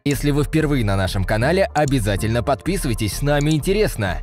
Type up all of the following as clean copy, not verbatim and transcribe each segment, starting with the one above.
Если вы впервые на нашем канале, обязательно подписывайтесь, с нами интересно.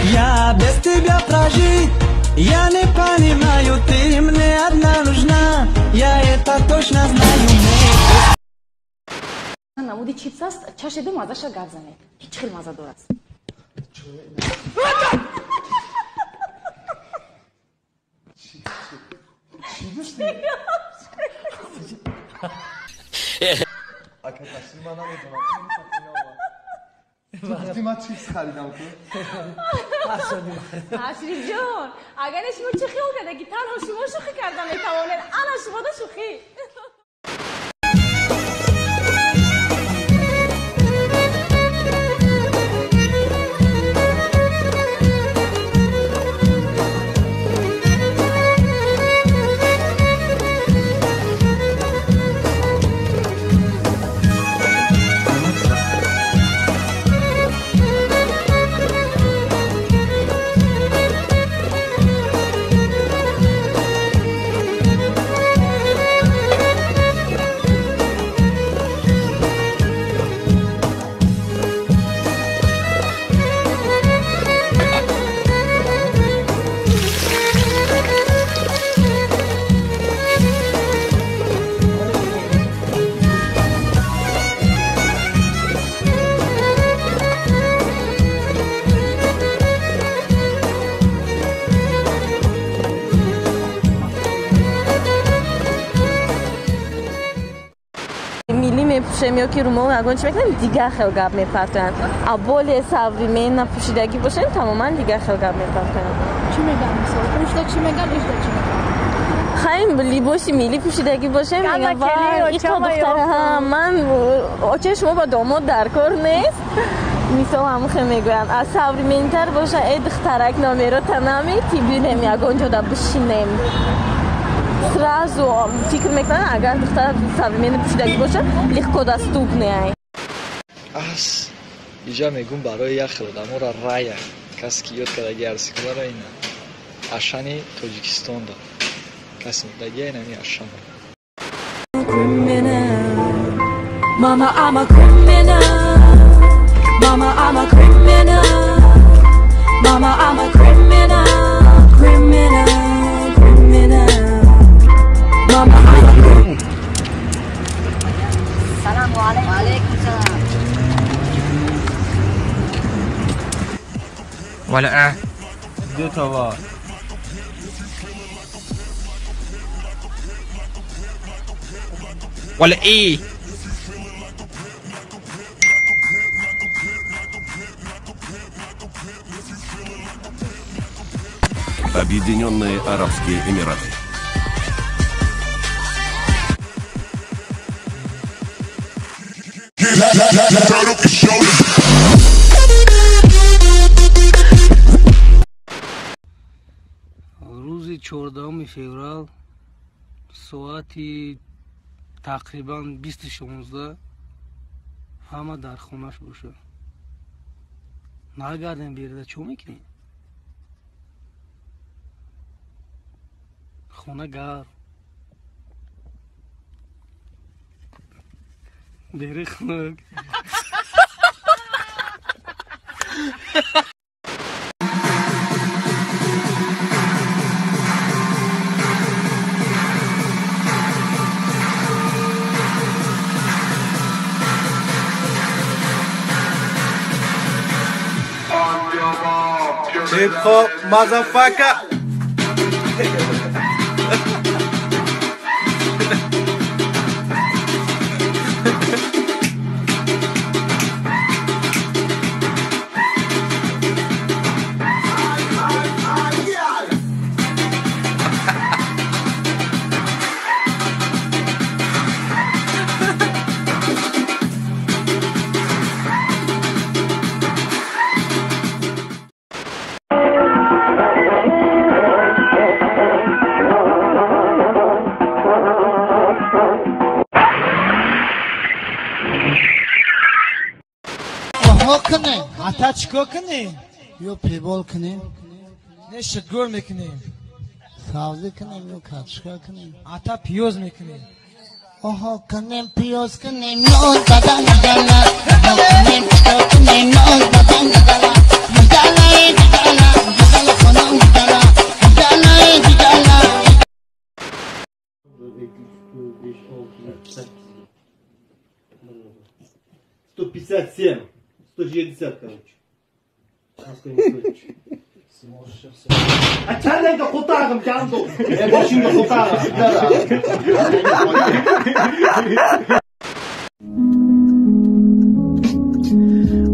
Я без тебя прожить, я не понимаю, ты мне одна нужна, я это точно знаю. Намуди чипс аст, чашиду мазаша гап занед. Ҳеҷ хел маза дорад. Гуфти ман чипс харидам ку. Ашрифҷон, агар шумо чӣ хиёл карда ки танҳо шумо шӯхӣ карда метавонед, ана шумода шӯхӣ. Мепӯшем ё ки румол ягон чи мекунем, дигар хел гап мепартоянд. А более современно пӯшидагӣ бошем, тамоман дигар хел гап мепартоянд. Чӣ мегӯянд мисол? Ишда чӣ мегӯянд, ишда чӣ мегӯянд? Хайм либоси миллӣ пӯшидагӣ бошем, мегӯям вай ито духтара, ман очаи шумо ба домод дар кор нест. Мисол ҳамон хел мегӯянд. А современнтар боша, э духтарак номерота намети, бинем ягон ҷода бишинем. Сразу фикр мекунанд, агар духтар современный пӯшидагӣ бошад, легко доступный. Ас иҷа мегӯм барои як хел одаморо рая, касе ки ёд кардаги арсикулара ина Ашани Тоҷикистонда касе дагия инами Ашан. Mama, I'm a criminal. Mama, I'm a criminal. Mama, I'm a criminal. Criminal, criminal. Mama, I'm a criminal. Саламу алейкум. Алейкум салам. Валя. Где товар? Валя и. Объединенные Арабские Эмираты. Рӯзи 14 феврал соати тақрибан 20:16 ҳама дар хонаш бошад. Нагардем берда, чӣ мекунем? Хона гарм. Бери хунук. Hip hop, motherfucker. Мо кунем. Ата чико кунем? Ё пибол кунем. Не шитгор мекунем. Сабзӣ кунем ё картошка кунем. Ата пиёз мекунем. Оҳо кунем пиёз кунем ноз бадан дала. Кунем пиёз кунем ноз бадан дала. Дала дала дала хонам дала. Дала дала. 157, 160, короче. А kallangga qo'tag'im kamdu. Boshingga qo'tag'im.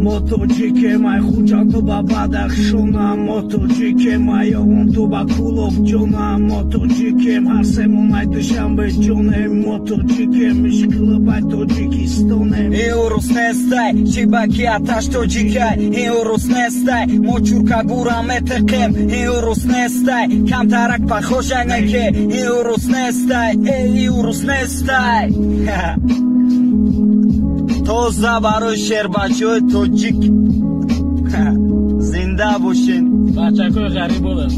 Мо тоҷикем, ай Хуҷанду ба Бадахшонам, мо тоҷикем, ай Ёвонту ба Кӯлоб ҷонам, мо тоҷикем, ҳар семон ай Душанбе ҷонем, мо тоҷикем, ишқилиб ай Тоҷикистонем. Ин урус нестай, чӣ ба ки аташ тоҷикай, ин урус нестай, мо чуркабура метиқем, ин урус нестай, камтарак пахожай неке, ин урус нестай, эй урус нестай. Тоза барои шербачаҳои тоҷик зинда бошен. Бачакҳои ғариб буданд.